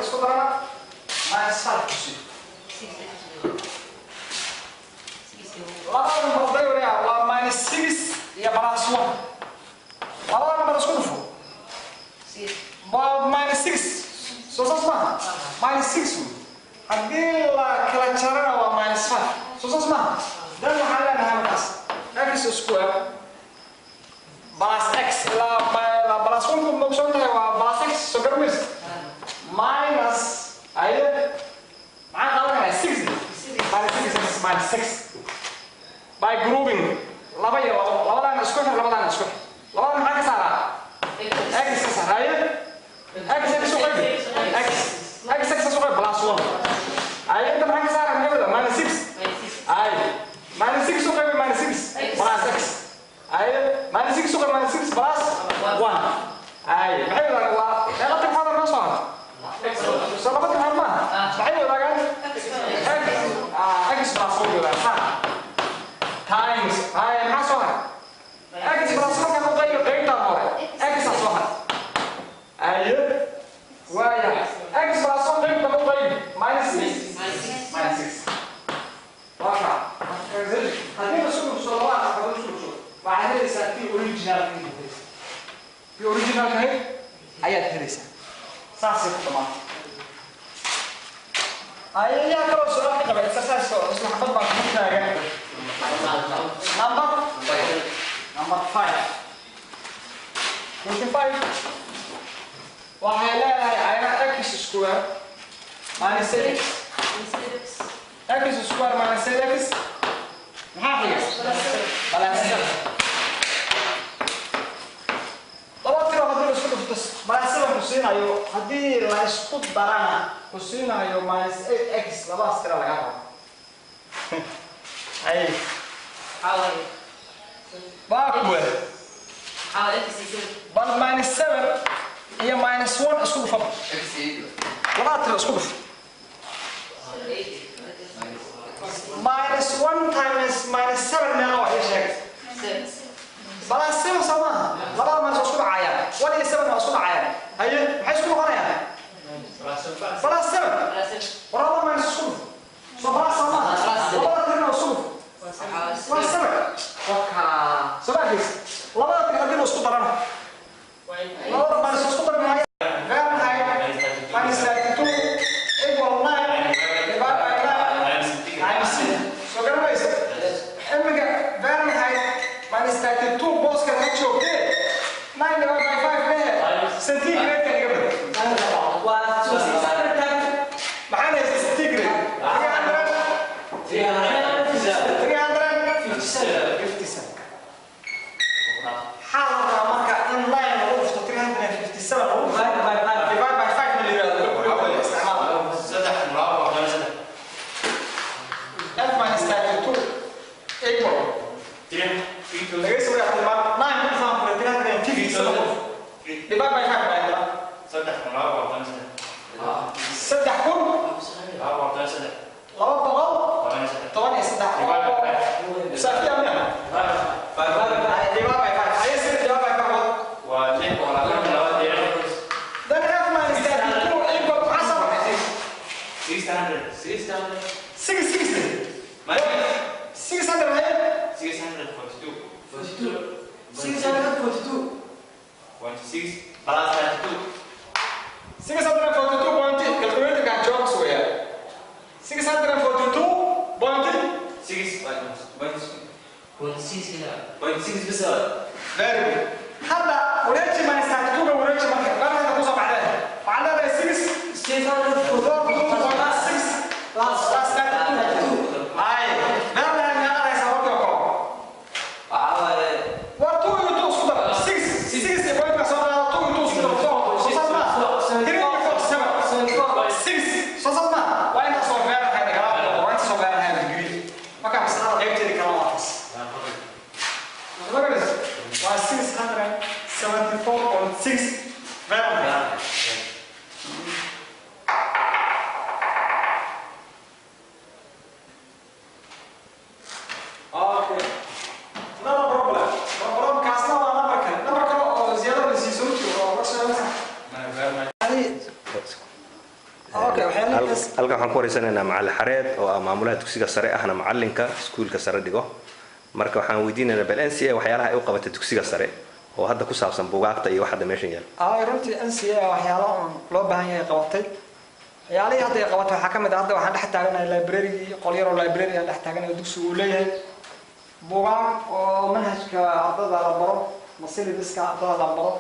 isku darana minus 5 ku sii. Labada number day waa minus 6 iyo plus 1. Labada number isku dhufo waa minus 6. Soo saas maaha? Minus 6 wey. Haddii la kala jarana waa minus 5. Soo saas maaha? Dan waxaan leenahay markaas x square plus x la plus 1 ku mogsoon tahay waa plus x, soo garamaysa, minus aye maxaan qaadanaya 6 minus 6 x minus 6 by grouping laba iyo labo, labadaan isku xir, labadaan isku xir, labadan maxaa ka saaraa? X ka saar. Haye, x x u qaybi, x x x u qaybi plus 1. Haye, inta maxaa ka saaraa? Maxay wada minus 6. Haye, minus 6 u qaybi minus 6 plus x. Haye, minus 6 u qaybi minus 6 plus 1. Haye, maxay wadaagaan? Waa meeqa tirxooda noo soo hartay? Soo laba tirxood maaha? Maxay wadaagaan? X x plus 1 wadaagaan. Ha times. Haye, maxaa soo haray? X plus markaan u qaybi qaybtaan hore x aa soo haray. Haye, waayahay, x plus 1 qaybtan u qaybi minus 6 minus 6. Waa kaa. Haddii la isku dhufso labadaas xabad isku dhufso, waxaad helaysaa tii originalka ayaad helaysaa, tii originalka ahayd ayaad helaysaa. Saasay ku dhamaatay. Ayaa kaloo su-aal ka qaba exercise oo isla xabad baan ku taagan? Number 5, question 5 waxay leedahay ayna x square minus 6 x square minus 8x, maxaa xiga? Plus 7. Laba tiro haddii la isku dhufto minus 7 ku siinayo, haddii la isku darana ku siinayo minus 8x, labadaas tiro laga rabo. Ay waa kuwe? Bal minus 7 iyo minus 1 isku dhufaba, labada tiro isku dhufo. Minus 1 times minus 7 meeqa waa? Ii sheeg. Plus 7 soo maaha? Labada minus waa isku dhacayaan, 1 iyo 7 waa isku dhacayaan. Haye, maxay isku noqonayaan? Plus 7. War laba minus isku dhufo, soo plus soo maaha? Labada tirina isku dhufo waa 7. Wakaa soo ma arkaysa? Labada tir haddii la isku darana, labada minus isku darmaya, Fahrenheit minus 32 equal 9 divided by 9 times C. Soo garanaysa? Imika Fahrenheit minus 32 booska ka joogtee, 9 divided by 5 lehe, centigrade ka iga bad. Maxaan haystay centigrade? 300 357. Waxaa la rabaa marka in 9 lagu dhufto 357 lagu dhufto divide by 5 ma la yiraahdo isticmaal. F minus 32 equal laga soo reexay ma 9 ku dhufaan kule 357 ku divide by 5 baa inta 3213. Saafiya miya? Divide by 5. Haye, sida divide by 5 wad. Then F minus 32 equal maxaa soo baxay? 660 600. Haye, 642 point, calculator-ka jawaab sugaya, 642 point. Very good. Hadda wareeji minus 32 ga wareeji. Marka barahada kusoo baxdeen waxaa leedahay 6 4.6 plus 32. Ay meelaha meeqanaysaa warkii oo kooban? War 2 iyo 2 isku dar, 6 6 iyo point ka soo qaado, 2 iyo 2 isku dar 4. Soo saas maa? 3 iyo 4 7 6. Soo saas maa? Waa intaas oo Fahrenheit kala, waa intaas oo Fahrenheit degree. Marka masalada qaybteeda kala waa taas. Waa 600. Waxyaalahaas. Halkan waxaan ku wareysanaynaa Macalin Xareed oo ah maamulaha dugsiga sare, ahna macalinka iskuulka sare dhigo. Marka waxaan weydiinaynaa bal NCA waxyaalaha ay u qabatay dugsiga sare oo hadda ku saabsan buugaagta iyo wax hadda meeshan yaal. Ay, runtii NCA waxyaalo un loo baahan yahay qabatay. Waxyaalihii hadda ay qabatay waxaa ka mid ah, hadda waxaan dhex taaganahay librarygii, qol yaroo library aan dhex taaganahay oo dugsigu uu leeyahay. Buugaag oo manhajka ardada la baro ma syllabuska ardada la baro.